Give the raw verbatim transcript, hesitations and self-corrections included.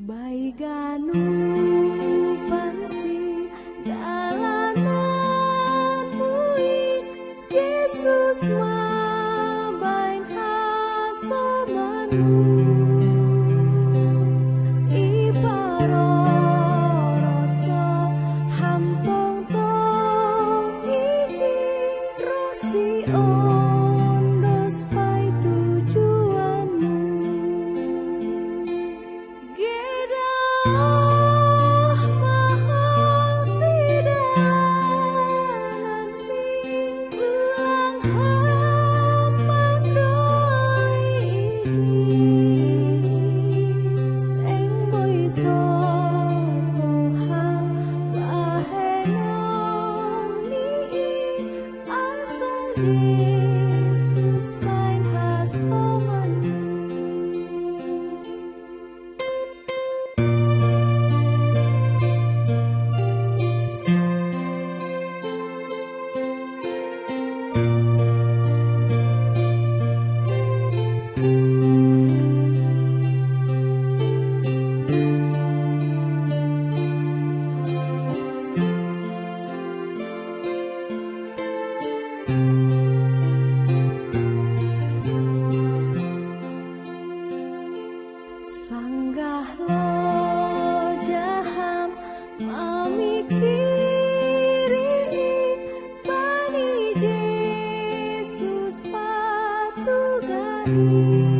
Bahen ganupan sidalananmu i, Jesus ma bahen hasomanmu. Iparorot do hamu tongtong ijin ro siondos bahen tujuanmu. Gedang ma hamu sidalanan, ulang hamu mandoli ijin. Seng boi so tuha bahenon ni i, asal Jesus bahen hasomanmu. Sanggah loja hamu mamingkiri i, bani Jesus patugah i.